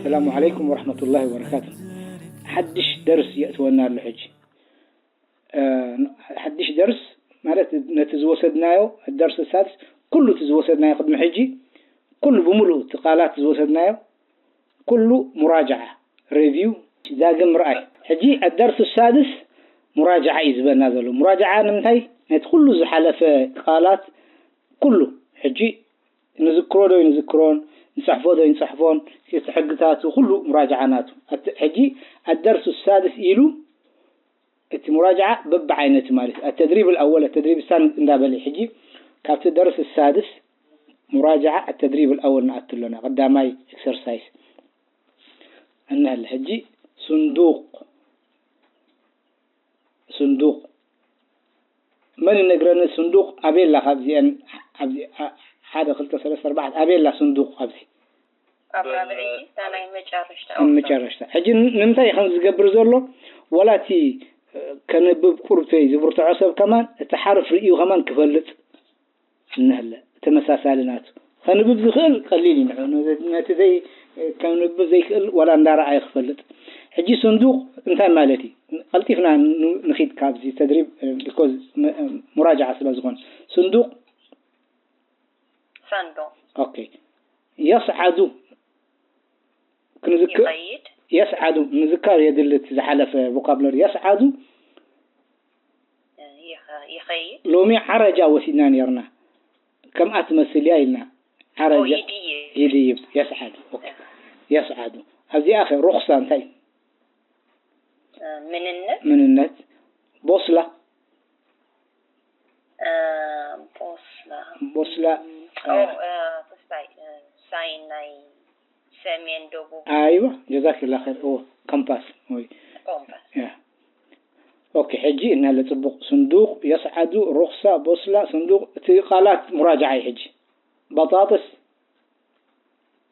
السلام عليكم ورحمة الله وبركاته. ሓድሽ ደርስ የእትወና ኣሎ ሕጂ። እ፣ ሓድሽ ደርስ ማለት ነቲ ዝወሰድናዮ ደርስ ሳድስ፣ ኩሉ እቲ ዝወሰድናዮ ቅድሚ ሕጂ፣ ኩሉ ብምሉእ እቲ ቃላት ዝወሰድናዮ፣ ኩሉ ሙራጃዓ፣ ሪቪው፣ ዳግም ምርኣይ። ሕጂ ኣደርስ ሳድስ ሙራጃዓ እዩ ዝበና ዘሎ። ሙራጃዓ ንምንታይ? ነቲ ኩሉ ዝሓለፈ ቃላት ኩሉ ሕጂ ንዝክሮ ዶ ይንዝክሮን፣ ንጽሕፎ ዶ ይንጽሕፎን፣ እቲ ሕግታቱ ኩሉ ሙራጃዓ ናቱ። ኣት-፣ ሕጂ ኣደርሱ ሳድስ ኢሉ እቲ ሙራጃዓ በብዓይነቱ ማለት እዩ። التدريب الأول، التدريب الثاني እንዳበለ ሕጂ ካብቲ ደርስ ሳድስ ሙራጃዓ التدريب الأول ንኣቱ ኣለና። ቀዳማይ ኤክሰርሳይስ። እንሀለ ሕጂ ስንዱቕ፣ ስንዱቕ መን ይነግረኒ? ስንዱቕ ኣበይ ኣላ? ካብዚአን ኣብዚ አ-፣ ሓደ፣ ክልተ፣ ሰለስተ፣ ኣርባዕተ ኣበይ ኣላ ስንዱቕ ኣብዚ? ኣብ ራብዐይቲ፣ እታ ናይ መጨረሽታ ኣብ ኦክታ። መጨረሽታ። ሕጂ ን-፣ ንምንታይ እዩ ከምዚ ዝገብር ዘሎ? ዋላ እቲ፣ እ፣ ከንብብ ቁርብተይ ዝብርትዖ ሰብ ከማን እቲ ሓርፍ ርእዩ ከማን ክፈልጥ እንሀለ ተመሳሳሊ ናቱ። ከንብብ ዝኽእል ቀሊል እዩ ንዑ። ነቲ ዘይ-፣ ከንብብ ዘይክእል ዋላ እንዳረኣየ ክፈልጥ። ሕጂ ስንዱቕ እንታይ ማለት እዩ? ቀልጢፍና ን-፣ ንኺድ ካብዚ ተድሪብ፣ እ፣ ቢኮዝ ም-፣ እ፣ ሙራጃዓ ስለ ዝኾነ። ስንዱቕ ሳንዱቕ። ኦኬ። የስዓዱ ክንዝክር፣ ይኸይድ። የስዓዱ ምዝካር የድሊ፣ እቲ ዝሓለፈ ቮካብለሪ። የስዓዱ እ፣ ይኸ-፣ ይኸይድ። ሎሚ ዓረጃ ወሲድና ኔርና። ከምኣ ትመስል እያ ኢልና። ኦ፣ ዓረጃ ይድይብ። ይድይብ። የስዓዱ። ኦኬ። እ። የስዓዱ። ኣብዚኣ ኸ ሩኽሳ እንታይ? እ፣ ምንነት። ምንነት። ቦስላ። እ፣ ቦስላ። ቦስላ፣ ኦ፣ እ፣ እ፣ ተስፋይ፣ እ፣ ሳይን ናይ ሰሜን፣ ደቡብ። ኣይዋ፣ ጀዛኪላ ኸይር። እዎ፣ ኮምፓስ ወይ ኮምፓስ። ያ። ኦኬ፣ ሕጂ እናለ ጽቡቕ። ስንዱቕ፣ የስዓዱ፣ ሩኽሳ፣ ቦስላ፣ ስንዱቕ፣ እቲ ቃላት ሙራጃዓ እዩ ሕጂ። በጣጥስ።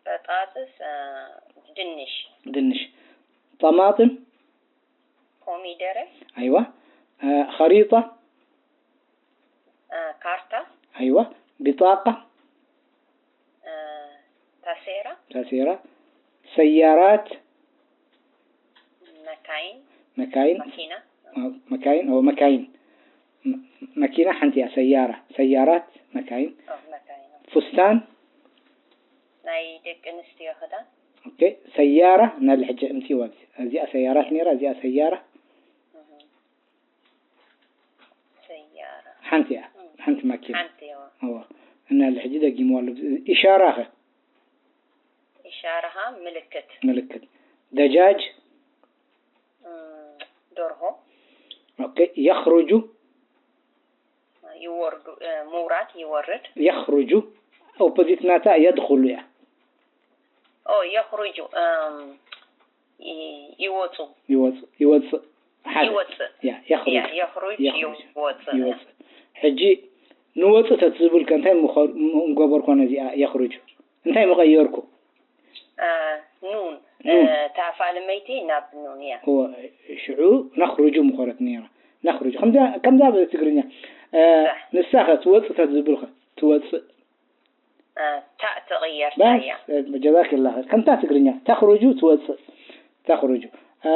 በጣጥስ፣ እ፣ ድንሽ። ድንሽ። ጠማጥም። ኮሚደረ። ኣይዋ። እ፣ ኸሪጣ። እ፣ ካርታ። ኣይዋ። ቢጣቃ። እ፣ ታሴራ። ታሴራ። ሰያራት። መካይን። መካይን። ማኪና። እ፣ መካይን፣ ኦ፣ መካይን። መ-፣ መኪና ሓንቲ እያ፣ ሰያራ። ሰያራት፣ መካይን። ኦ፣ መካይን። ፉስታን። ናይ ደቂ ኣንስትዮ ክዳን። ኦኬ፣ ሰያራ እናለ ሕጂ እምፅእዋ ኣብዚ። እዚኣ ሰያራት ነይራ፣ እዚኣ ሰያራ። እህ። ሰያራ። ሓንቲ እያ፣ እም። ሓንቲ ማኪና። ሓንቲ እያ። እዋ። እናለ ሕጂ ደጊምዋ ኣሎ። ኢሻራ ኸ? ኢሻራ ኸ ምልክት። ምልክት። ደጃጅ። እም፣ ደርሆ። ኦኬ። የኽሩጁ። ይወርዱ፣ እ፣ ምውራድ፣ ይወርድ። የኽሩጁ ኦፖዚት ናታ የድኹሉ እያ። ኦ፣ የኽሩጁ፣ እም፣ ይ-፣ ይወጹ። ይወጹ፣ ይወጽእ። ሓደ። ይወጽእ። ያ፣ የኽሩጁ። ያ፣ የኽሩጅ፣ የኽሩጁ። ይወጽእ። ይወጽእ። ሕጂ ንወጹ ተትዝብል ከ እንታይ ምኸ-፣ ምገበርኮ ነዚኣ የኽሩጁ? እንታይ ምቐየርኩ? እ፣ ኑን። ኑን። እ፣ እታ ፋልመይቲ ናብ ኑን እያ። እወ፣ ሽዑ ነኽሩጁ ምኾነት ነይራ። ነኽሩጁ። ከምዛ፣ ከምዛ ብትግርኛ። እ፣ ሳሕ። ንሳ ኸ ትወጽእ ተትዝብል ኸ? ትወጽእ። እ፣ ታእ ትቕየር ባስ፣ ታያ። እ፣ ጀዛኪላ ኸይር። ከምታ ትግርኛ። ተኽሩጁ ትወጽእ። ተኽሩጁ። እ፣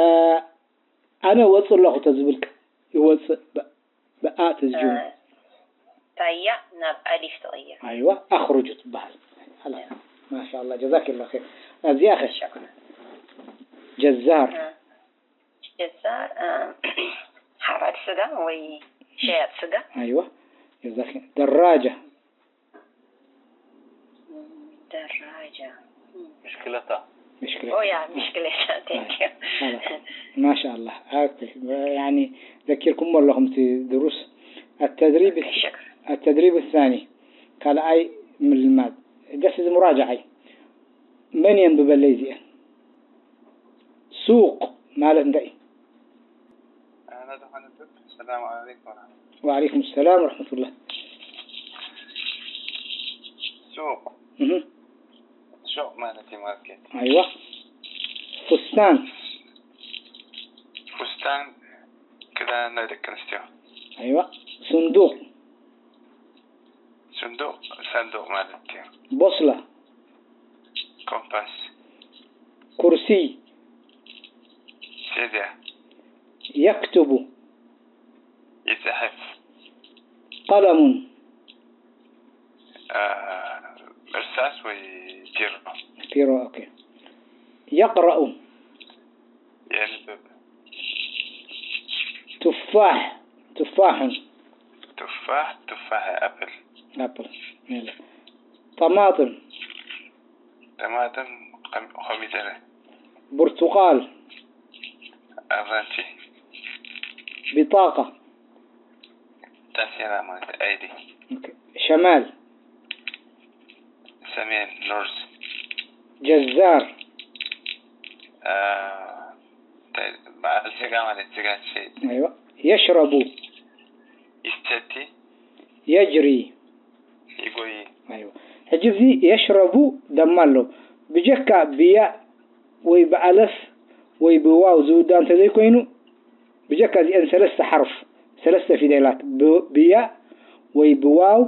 ኣነ ወጽእ ኣለኹ ተዝብል ከ? ይወጽእ። ብ-፣ ብኣ ተዝጅምር። እ፣ ታያ ናብ ኣሊፍ ትቕየር። ኣይዋ፣ ኣኽርጁ ትበሃል። ኸላስ። ማሻኣላ፣ ጀዛኪላ ኸይር። ኣብዚኣ ኸ? ሸኩር። ጀዛር። እ፣ ጀዛር፣ እ፣ ሓራድ ስጋ ወይ ሸያጥ ስጋ። ኣይዋ፣ ጀዛኪ። ደራጃ። ደራጃ። ብሽክለታ። ብሽክለታ። ኦ ያ፣ ብሽክለታ፣ thank you። ኸላስ። ማሻኣላ። ኦኬ። ያኒ ዘኪርኩሞ ኣለኹም እቲ ድሩስ። التدريب፣ ሸክር። التدريب الثاني። ካልኣይ ምልማድ። ደስ እዚ ሙራጃዓይ። መን የንብበለይ እዚአን? ሱቕ ማለት እንታይ እዩ? ኣነ ዝኾነ ሰብ፣ ሰላም ዓለይኩም ወረሕመቱላህ። ወዓለይኩም ሰላም ወረሕመቱላህ። ሱቕ። እህ። ሱቕ ማለት እዩ ማርኬት። ኣይዋ። ፉስታን። ፉስታን፣ ክዳን ናይ ደቂ ኣንስትዮ። ኣይዋ። ስንዱቕ። ስንዱቕ፣ ሳንዱቕ ማለት እዩ። ቦስላ። ኮምፓስ። كرسي. ሴዚያ يكتب. ይፅሕፍ። قلم. እርሳስ ወይ ቢሮ። ቢሮ. ኦኬ. يقرأ. የንብብ። تفاح. تفاح. ቱፋሕ ቱፋሕ ኣፕል። أبل. يلا. طماطم. ጠማጥም ኮሚደረ። برتقال. ኣራንቺ። بطاقة. ታሴራ ማለት ኣይዲ። أوكي. شمال. ሰሜን ኖርዝ። جزار. በዓል ስጋ ማለት ስጋ ትሸይጥ። أيوة. يشرب. ይሰቲ يجري. ይጎይ። أيوة. ሕጂ እዚ يشرب ደማ ኣሎ። ብጀካ ብያእ ወይ ብኣለፍ ወይ ብዋው ዝውዳእ እንተዘይኮይኑ፣ ብጀካ እዚአን ሰለስተ ሓርፍ፣ ሰለስተ ፊደላት፣ ብ- ብያእ ወይ ብዋው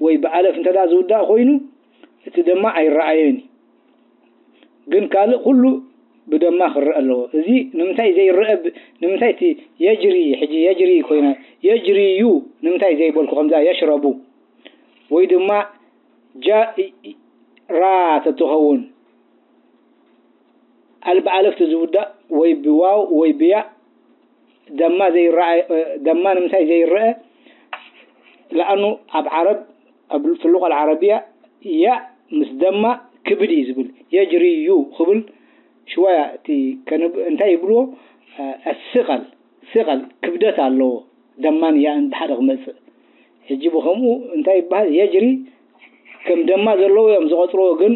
ወይ ብኣለፍ እንተ ደኣ ዝውዳእ ኮይኑ፣ እቲ ደማ ኣይረኣየን እዩ። ግን ካልእ ኩሉ ብደማ ክረአ ኣለዎ። እዚ ንምንታይ ዘይረአ ብ- ንምንታይ እቲ يجري ሕጂ يجري ኮይና يجري ዩ ንምንታይ ዘይበልኩ ከምዛ يشرب ወይ ድማ ጃ ራ ተትኸውን ኣልብ ኣለፍ ተዝውዳእ ወይ ብዋው ወይ ብያእ ደማ ዘይረኣየ ደማ ንምንታይ ዘይረአ? ለኣኑ ኣብ ዓረብ ኣብ ፍሉቕ ኣልዓረብያ ያእ ምስ ደማ ክብድ እዩ ዝብል የጅሪ ዩ ክብል ሽወያ እቲ እንታይ ይብልዎ ኣስቐል ስቐል ክብደት ኣለዎ። ደማን ያእን ብሓደ ክመፅእ ሕጂ ብኸምኡ እንታይ ይበሃል የጅሪ ከም ደማ ዘለዎ እዮም ዝቐፅርዎ ግን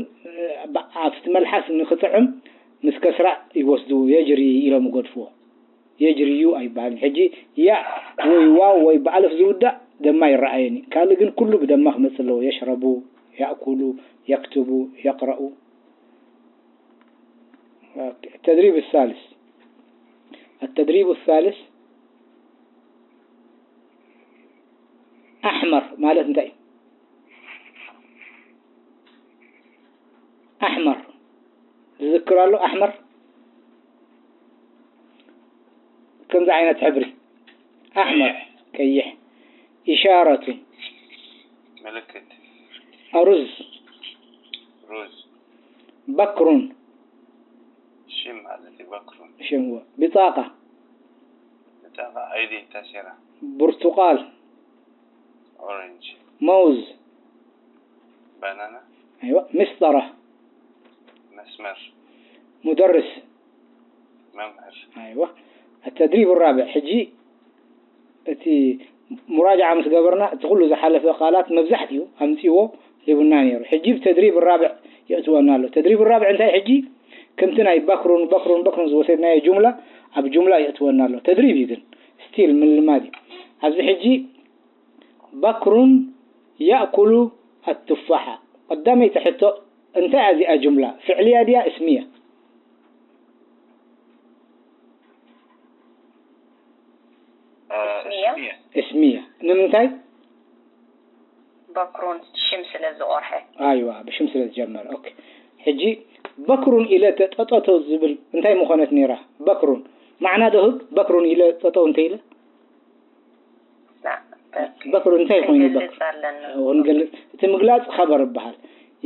ኣብቲ መልሓስ ንክጥዕም ምስ ከስራ ይወስድዎ የጅሪ ኢሎም ይገድፍዎ። የጅሪ ዩ ኣይበሃልን ሕጂ ያእ ወይ ዋው ወይ ብኣለፍ ዝውዳእ ደማ ይረኣየኒ ካልእ ግን ኩሉ ብደማ ክመፅእ ኣለዎ የሽረቡ ያእኩሉ የክትቡ የቅረኡ التدريب الثالث التدريب الثالث ኣሕመር ማለት እንታይ እዩ? ኣሕመር ዝዝክር ኣሎ ኣሕመር ከምዚ ዓይነት ሕብሪ ኣሕመር ቀይሕ ኢሻረቱ ምልክት ኣሩዝ ሩዝ በክሩን ሽም ማለት እዩ በክሩን ሽም ብጣቃ ብጣቃ ኣይዲ ታሴራ ብርቱቃል ኦሬንጅ መውዝ ባናና ኣይዋ ምስጠራ መስመር ሙደርስ መምህር ኣይዋ التدريب الرابع ሕጂ እቲ ሙራጃዓ ምስ ገበርና እቲ ኩሉ ዝሓለፈ ቃላት መብዛሕትኡ ኣምፅዎ ሂቡና ነይሩ ሕጂ ብተድሪብ ራብዕ የእትወና ኣሎ ተድሪብ ራብዕ እንታይ ሕጂ ከምቲ ናይ በክሩን በክሩን በክሩን ዝወሰድናዮ ጁምላ ኣብ ጁምላ የእትወና ኣሎ ተድሪብ እዩ ግን ስቲል ምልማድ እዩ ኣብዚ ሕጂ በክሩን ያእኩሉ ኣቱፋሓ ቀዳመይቲ ሕቶ እንታይ እዚኣ ጁምላ ፍዕልያ ድያ እስምያ እስምያ እስምያ ንምንታይ በክሩን ሽም ስለ ዝቆርሐ ኣይዋ ብሽም ስለ ዝጀመረ ኦኬ ሕጂ በክሩን ኢለ ጠጠቶ ዝብል እንታይ ምኾነት ነይራ በክሩን ማዕና ዶ ህግ በክሩን ኢለ ጠጠው እንተ ኢለ በክሩ እንታይ ኮይኑ በክሩ ክንገልጽ እቲ ምግላጽ ኸበር ይበሃል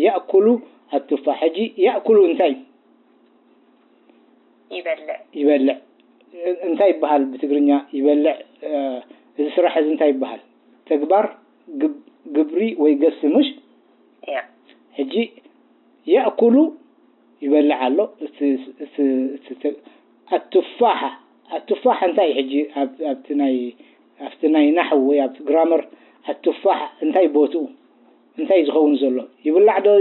ያእኩሉ ኣቱፋ ሕጂ ያእኩሉ እንታይ ይበልዕ ይበልዕ እንታይ ይበሃል ብትግርኛ ይበልዕ እዚ ስራሕ እዚ እንታይ ይበሃል ተግባር ግብሪ ወይ ገሲ ምሽ ሕጂ ያእኩሉ ይበልዕ ኣሎ ኣቱፋሓ ኣቱፋሓ እንታይ ሕጂ ኣብቲ ናይ ኣብቲ ናይ ናሕው ወይ ኣብቲ ግራመር ኣቱፋሕ እንታይ ቦትኡ እንታይ ዝኸውን ዘሎ ይብላዕ ዶ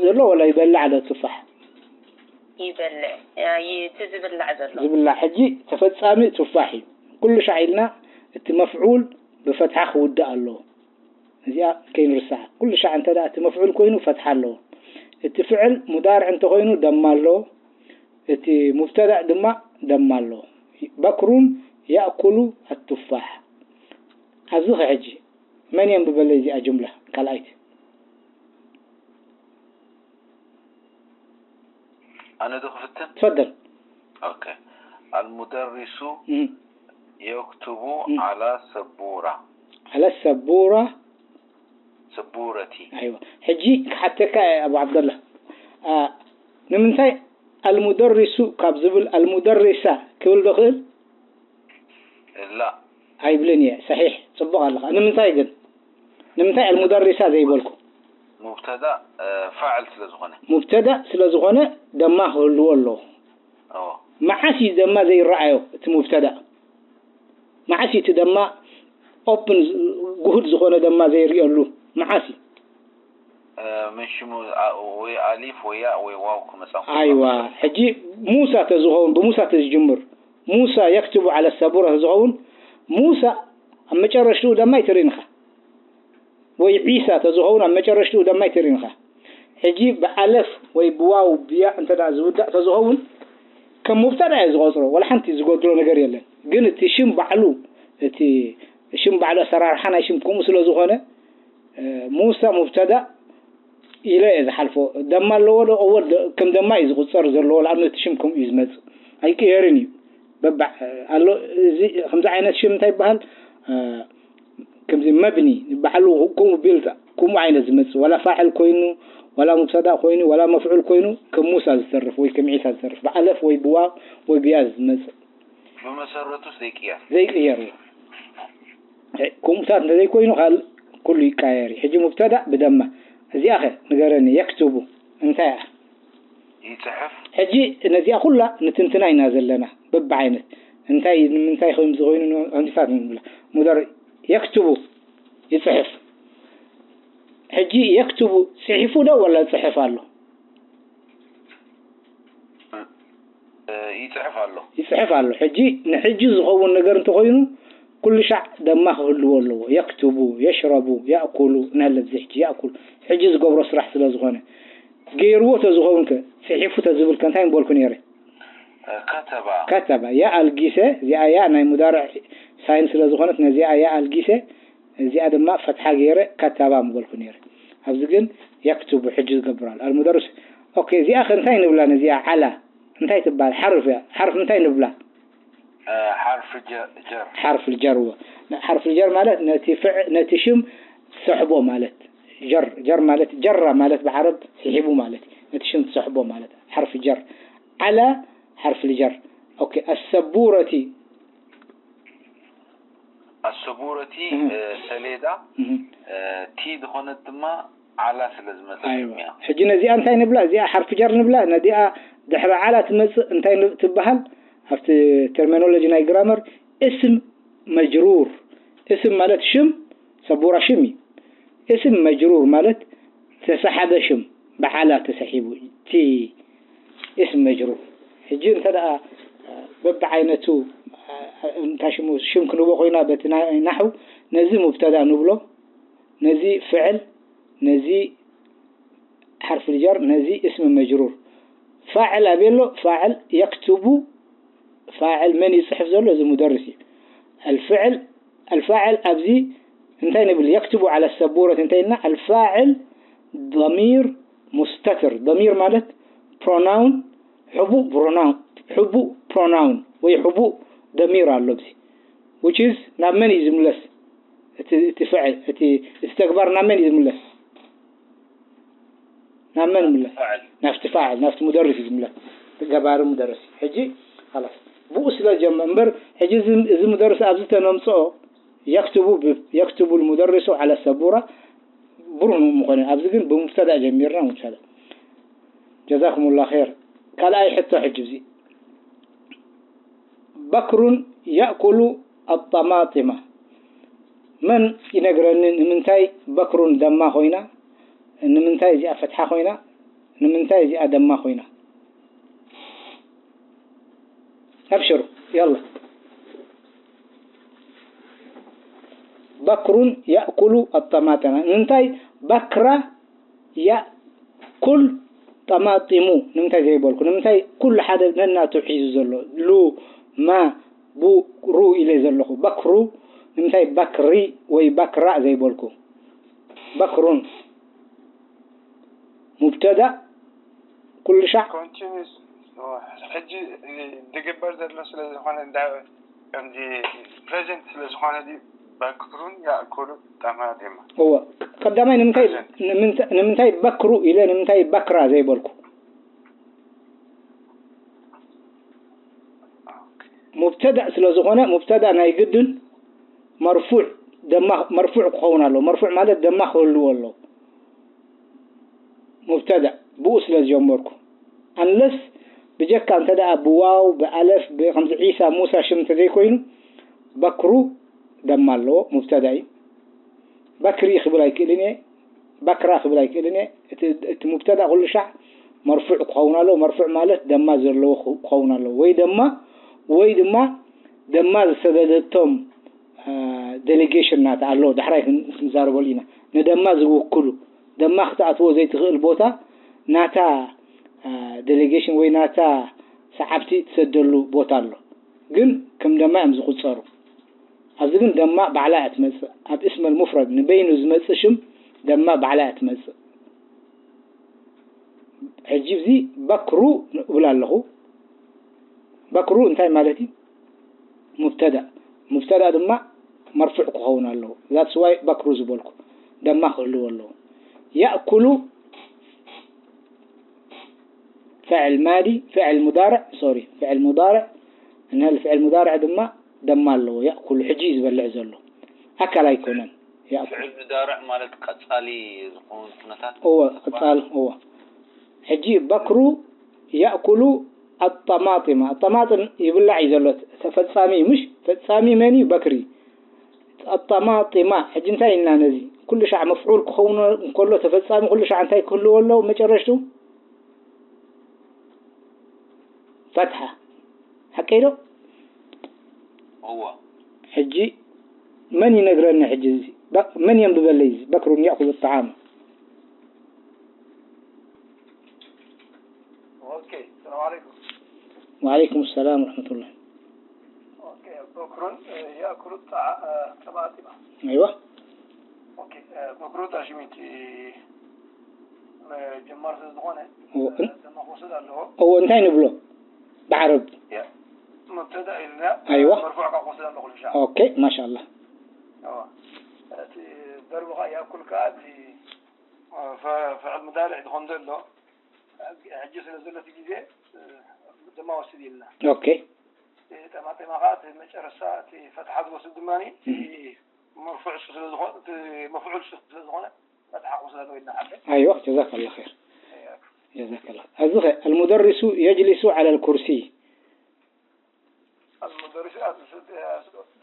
ዘሎ ወላ ይበላዕ ዶ ቱፋሕ ይበልዕ እቲ ዝብላዕ ዘሎ ዝብላዕ ሕጂ ተፈጻሚ ቱፋሕ እዩ ኩሉ ሻዕ ኢልና እቲ መፍዑል ብፈትሓ ክውዳእ ኣለዎ እዚኣ ከይንርስዓ ኩሉ ሻዕ እንተ እቲ መፍዑል ኮይኑ ፈትሓ ኣለዎ እቲ ፍዕል ሙዳርዕ እንተኮይኑ ደማ ኣለዎ እቲ ሙብተዳእ ድማ ደማ ኣለዎ በክሩን ያእኩሉ ኣቱፋሕ ኣብዚ ኸ ሕጂ መን የንብበለይ እዚኣ ጅምላ ካልኣይቲ ኣነ ዶ ክፍትን? ትፈደል ኦኬ። المدرس እም፣ يكتب مم. على سبورة على السبورة سبورة ኣይዋ ሕጂ ክሓተካ እየ ኣቡ ዓብደላ ኣ፣ ንምንታይ المدرس ካብ ዝብል المدرسة ክብል ዶ ክእል لا ኣይብልን እየ ሰሒሕ ጽቡቕ ኣለኻ ንምንታይ ግን ንምንታይ المدرسة ዘይበልኩ مبتدا فاعل ስለ ዝኾነ ሙብተዳ ስለ ዝኾነ ደማ ክህልዎ ኣለዎ اه መዓስ እዩ ደማ ዘይረኣዮ እቲ ሙብተዳ መዓስ እዩ እቲ ደማ open ግሁድ ዝኾነ ደማ ዘይርእየሉ መዓስ እዩ من ሽሙ ወይ ኣሊፍ ወይ ያእ ወይ ዋው ክመጻ ኣይዋ ሕጂ ሙሳ ተዝኸውን ብሙሳ ተዝጅምር ሙሳ يكتب على السبورة ተዝኸውን ሙሳ ኣብ መጨረሽትኡ ደማ ኣይትርእን ኢኻ ወይ ዒሳ ተዝኸውን ኣብ መጨረሽትኡ ደማ ኣይትርእን ኢኻ ሕጂ ብኣለፍ ወይ ብዋው ብያእ እንተ ዝውዳእ ተዝኸውን ከም ሙብተዳ እየ ዝቆፅሮ ወላ ሓንቲ ዝጎድሎ ነገር የለን ግን እቲ ሽም ባዕሉ እቲ ሽም ባዕሉ ኣሰራርሓ ናይ ሽም ከምኡ ስለ ዝኾነ ሙሳ ሙብተዳ ኢለ እየ ዝሓልፎ ደማ ኣለዎ ዶ እወ ከም ደማ እዩ ዝቁፀር ዘለዎ ንኣብነት እቲ ሽም ከምኡ እዩ ዝመፅእ ኣይቅየርን እዩ በባዕ ኣሎ እዚ ከምዚ ዓይነት ሽም እንታይ ይበሃል ከምዚ መብኒ ባዕሉ ከምኡ ቢልታ ከምኡ ዓይነት ዝመፅእ ዋላ ፋዕል ኮይኑ ዋላ ሙብተዳ ኮይኑ ዋላ መፍዑል ኮይኑ ከም ሙሳ ዝተርፍ ወይ ከም ዒሳ ዝተርፍ ብኣለፍ ወይ ብዋው ወይ ብያ ዝመፅእ ብመሰረቱ ዘይቅየር ዘይቅየር እዩ ከምኡታት እንተዘይኮይኑ ካልእ ኩሉ ይቃየር እዩ ሕጂ ሙብተዳ ብደማ እዚኣ ኸ ንገረኒ የክትቡ እንታይ እያ ይፅሕፍ ሕጂ ነዚኣ ኩላ ንትንትና ኢና ዘለና በብዓይነት እንታይ ንምንታይ ከም ዝኾይኑ ዕንዲታት ንብላ ሙደር የክትቡ ይፅሕፍ ሕጂ የክትቡ ፅሒፉ ዶ ወላ ፅሕፍ ኣሎ ይፅሕፍ ኣሎ ይፅሕፍ ኣሎ ሕጂ ንሕጂ ዝኸውን ነገር እንተኾይኑ ኩሉ ሻዕ ደማ ክህልዎ ኣለዎ የክትቡ የሽረቡ ያእኩሉ ንህለ ብዚ ሕጂ ያእኩሉ ሕጂ ዝገብሮ ስራሕ ስለ ዝኾነ ገይርዎ ተዝኸውን ከ ፅሒፉ ተዝብል ከ እንታይ ምበልኩ ነይረ ከተባ ከተባ ያ ኣልጊሰ እዚኣ ያ ናይ ሙዳርዕ ሳይን ስለ ዝኾነት ነዚኣ ያ ኣልጊሰ እዚኣ ድማ ፈትሓ ገይረ ከተባ ምበልኩ ነይረ ኣብዚ ግን የክትቡ ሕጂ ዝገብራሉ ኣልሙደርስ ኦኬ እዚኣ ከ እንታይ ንብላ ነዚኣ ዓላ እንታይ ትበሃል ሓርፍ እያ ሓርፍ እንታይ ንብላ ሓርፍ ጀር ሓርፍ ጀር እዎ ሓርፍ ጀር ማለት ነቲ ፍዕ ነቲ ሽም ትሰሕቦ ማለት ጀር ጀር ማለት ጀራ ማለት ብዓረብ ስሒቡ ማለት እዩ ነቲ ሽም ትሰሕቦ ማለት ሓርፍ ጀር ዓላ ሓርፍ ልጀር ኦኬ ኣሰቡረቲ ኣሰቡረቲ ሰሌዳ ቲ ዝኾነት ድማ ዓላ ስለ ዝመፀት ኣይዋ ሕጂ ነዚኣ እንታይ ንብላ እዚኣ ሓርፊ ጀር ንብላ ነዚኣ ድሕሪ ዓላ ትመፅእ እንታይ ትበሃል ኣብቲ ተርሚኖሎጂ ናይ ግራመር እስም መጅሩር እስም ማለት ሽም ሰቡራ ሽም እዩ እስም መጅሩር ማለት ተሰሓበ ሽም ብዓላ ተሰሒቡ እቲ እስም መጅሩር ሕጂ እንተ ደኣ በብዓይነቱ እንታይ ሽሙ ሽም ክንቦ ኮይና በቲ ናሕው ነዚ ሙብተዳ ንብሎ ነዚ ፍዕል ነዚ ሓርፍ ልጀር ነዚ እስም መጅሩር ፋዕል ኣበሎ ፋዕል የክትቡ ፋዕል መን ይፅሕፍ ዘሎ እዚ ሙደርስ እዩ ኣልፍዕል ኣልፋዕል ኣብዚ እንታይ ንብል የክትቡ ዓላ ሰቡረት እንታይ ኢልና ኣልፋዕል ضمير مستتر ضمير ማለት pronoun ሕቡእ pronoun ሕቡእ pronoun ወይ ሕቡእ ضمير ኣሎ ኣብዚ which is ናብ መን እዩ ዝምለስ እቲ ፍዕል እቲ ተግባር ናብ መን እዩ ዝምለስ ናብ መን ይምለስ ናብቲ ፋዕል ናብቲ ሙደርስ እዩ ዝምለስ ገባሪ ሙደርስ ሕጂ خلاص ብኡ ስለ ጀመ እምበር ሕጂ እዚ ሙደርስ ኣብዚ ተነምፅኦ يكتب يكتب المدرس على السبورة ብሩህ ምኾነ ኣብዚ ግን ብሙብተዳ ጀሚርና ሙብተዳ جزاكم الله خير ካልኣይ ሕቶ ሕጂ እዚ بكر يأكل الطماطم መን ይነግረኒ ንምንታይ በክሩን ደማ ኮይና ንምንታይ እዚኣ ፈትሓ ኮይና ንምንታይ እዚኣ ደማ ኮይና ኣብሽሩ يلا بكر يأكل الطماطم ንምንታይ በክራ يأكل طماطم ንምንታይ ዘይበልኩ ንምንታይ ኩሉ ሓደ ነናቱ ሒዙ ዘሎ ሉ ማ ቡ ሩ ኢለ ዘለኹ በክሩ ንምንታይ በክሪ ወይ በክራ ዘይበልኩ በክሩን ሙብተዳ ኩሉ ሻዕ ሕጂ ዝግበር ዘሎ ስለ ዝኾነ እንዳ ከምዚ ፕሬዘንት ስለ ዝኾነ ድዩ በክሩን ያእኩሉ ጠማጢማ? እወ። ቀዳማይ ንምንታይ ንምንታይ- ንምንታይ በክሩ ኢለ ንምንታይ በክራ ዘይበልኩ? ሙብተዳእ ስለ ዝኾነ ሙብተዳእ ናይ ግድን መርፉዕ ደማ መርፉዕ ክኸውን ኣለዎ። መርፉዕ ማለት ደማ ክህልዎ ኣለዎ። ሙብተዳእ ብኡ ስለ ዝጀመርኩ፣ ኣንለስ ብጀካ እንተ ደኣ ብዋው ብኣለፍ ብ- ከምዚ ዒሳ ሙሳ ሽም እንተዘይኮይኑ በክሩ ደማ ኣለዎ። ሙብተዳ እዩ። በክሪ ክብል ኣይክእልን እየ። በክራ ክብል ኣይክእልን እየ። እቲ እቲ ሙብተዳ ኩሉ ሻዕ መርፉዕ ክኸውን ኣለዎ። መርፉዕ ማለት ደማ ዘለዎ ክኸውን ኣለዎ። ወይ ደማ ወይ ድማ ደማ ዝሰደደቶም ዴሌጌሽን ናታ ኣሎ። ዳሕራይ ክንዛረበሉ ኢና። ንደማ ዝውክሉ ደማ ክትኣትዎ ዘይትኽእል ቦታ ናታ ዴሌጌሽን ወይ ናታ ሰዓብቲ ትሰደሉ ቦታ ኣሎ። ግን ከም ደማ እዮም ዝቁፀሩ። ኣብዚ ግን ደማ ባዕላ እያ ትመፅእ። ኣብ እስመል ሙፍረድ ንበይኑ ዝመፅእ ሽም ደማ ባዕላ እያ ትመፅእ። ሕጂ እዚ በክሩ እብል ኣለኹ። በክሩ እንታይ ማለት እዩ? ሙብተዳ። ሙብተዳ ድማ መርፉዕ ክኸውን ኣለዎ። That's why በክሩ ዝበልኩ ደማ ክህልዎ ኣለዎ። ያእኩሉ ፍዕል ማዲ፣ ፍዕል ሙዳርዕ፣ ሶሪ፣ ፍዕል ሙዳርዕ እንሀል ፍዕል ሙዳርዕ ድማ ደማ ኣለዎ። ያእኩሉ ሕጂ እዩ ዝበልዕ ዘሎ። ኣካል ኣይኮነን። ያእኩሉ ፍዕል ሙዳርዕ ማለት ቀጻሊ ዝኾኑ ኩነታት እወ ቀጻል እወ ሕጂ በክሩ ያእኩሉ ኣጠማጢማ ኣጠማጥም ይብላዕ እዩ ዘሎ ተፈጻሚ እዩ ምሽ ፈጻሚ መን እዩ በክሪ ኣጠማጢማ ሕጂ እንታይ ኢልና ነዚ ኩሉ ሻዕ መፍዑል ክኸውን እንከሎ ተፈጻሚ ኩሉ ሻዕ እንታይ ክህልዎ ኣለዎ መጨረሽቱ ፈትሓ ሓቀይ ዶ እወ ሕጂ መን ይነግረኒ ሕጂ እዚ በ- መን የንብበለይ እዚ በክሩን ያእኩሉ ጣዓም ኦኬ ሰላም አለይኩም وعليكم السلام ورحمة الله ኦኬ በክሩን ያእኩሉ ጠማጢማ أيوة ኦኬ በክሩ ታሽሚት ጀማር ስለ ዝኾነ እወ- ደማ ክወስድ ኣለዎ እዎ እንታይ ንብሎ ብዓረብ ሙብተዳ ኢልና أيوة. መርፉዕ ካብ ክወስድ ኣለኹ ኢንሻ أوكي ما شاء الله እቲ ቨርብ ከዓ ያእኩል ከዓ እቲ ፍዕል ሙዳርዕ ዝኾን ዘሎ ሕጂ ስለ ዘሎ እቲ ግዜ ደማ ወስድ ኢልና أوكي ጠማጢማ ከዓ እቲ መጨረሻ እቲ ፈትሓ ዝወስድ ድማ መርፉዕ እሱ ስለ ዝኾነ እቲ መፍዑል እሱ ስለ ዝኾነ ፈትሓ ክወስድ ኣለዎ ኢልና ሓደ أيوة جزاك الله خير جزاك الله እዚ ኸ المدرس يجلس على الكرسي المدرس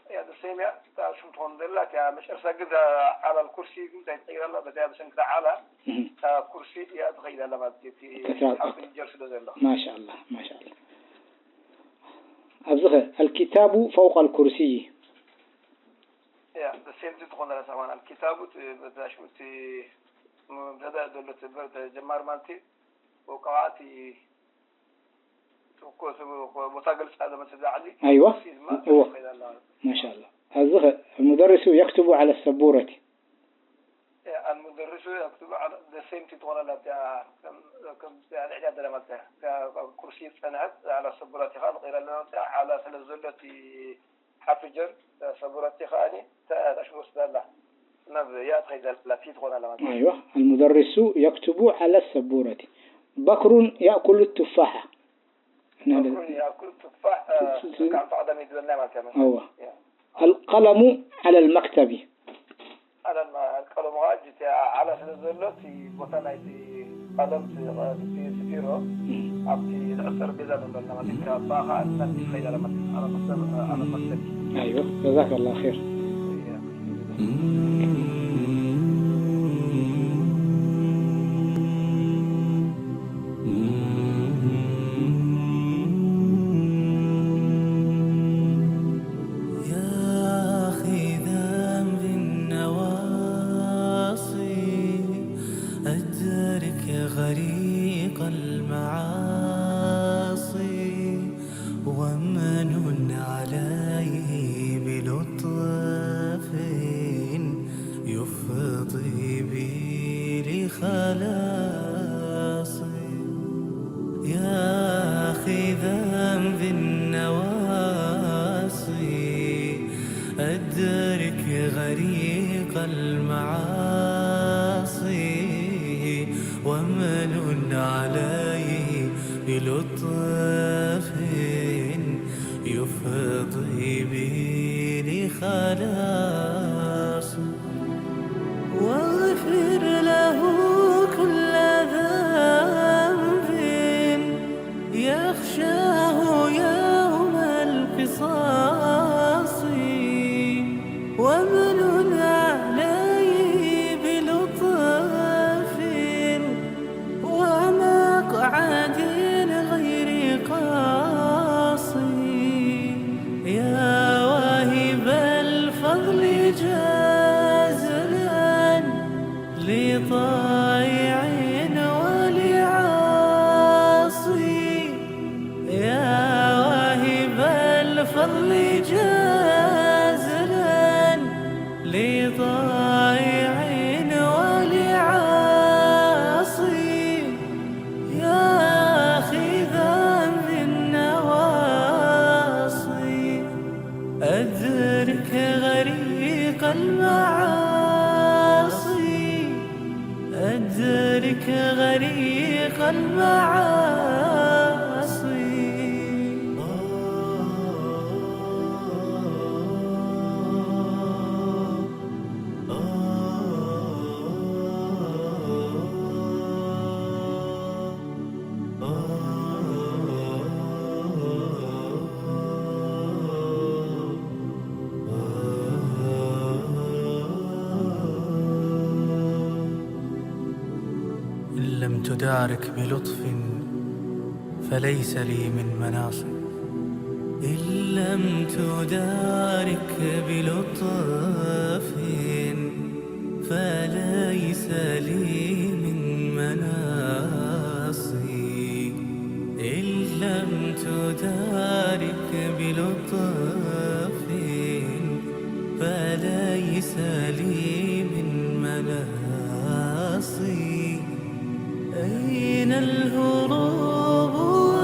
يا دسيميا شو تكون دلات يا مش ارسل كده على الكرسي كنت تقيل الله بس يا بسنك على مهم. كرسي يا تغير لما تجي في تتعب. حرف الجر شو ده ما شاء الله ما شاء الله ኣብዚ ኸ الكتاب فوق الكرسي يا دسيم تدخل على سوانا الكتاب بتشمتي مبتدا دولة ጀማር ማለት ወቃዓት ቦታ ገልጻ ለመተዛዕሊ أيوة ሲዝማ እዎ ይላል ما شاء الله ኣብዚ ኸ المدرس يكتب على السبورة المدرس يكتب على the same ትኾነ ለብታ ከም ከም ዕዳ ደለ ማለት ኩርሲ ጸንዐት على السبورة ኻ ንቀይራ ለመታ على ስለ ዘሎ እቲ ሓርፊ ጀር ሰቡረት ኻ ተሽወስ ደላ ናብ ያ ትኸይድ ዘላ ፊት ኾነ ለማለት أيوة المدرس يكتب على السبورة بكر يأكل التفاحة ኩን ያኩል ትፋሕ ካብ ቀደም ይድበልና ማለት ነው أيوة القلم على المكتب على ቀለሙ ጅት على ስለ ዘሎ እቲ ቦታ ናይቲ ቀለም ስፊሮ ኣብቲ ልዕል ጠረጴዛ ንብለና ማለት እዩ ባኻ ኣድና ትኸይድ ኣለማት على مكتب على مكتب أيوة جزاك الله خير يا أخي ذنب النواصي أدرك غريق المعاصي ومن عليه بلطف يفرج خلاص، واغفر له كل ذنب يخشاه يوم القصاص، وامنن عليه بلطف ومقعد غير قاصي. يا واهب الفضل جازلا لطائع ولعاصي. يا واهب الفضل جازلا لطائع ولعاصي. يا أخي ذا بالنواصي، أدرك غريق المعاصي، أدرك غريق المعاصي. إن لم تدارك بلطف فليس لي من مناص. إن لم تدارك بلطف فليس لي من مناص. إن لم تدارك بلطف فليس لي من مناص. أين الهروب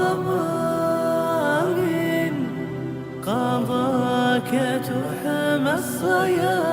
وما من قضاك تحمى الصياصي؟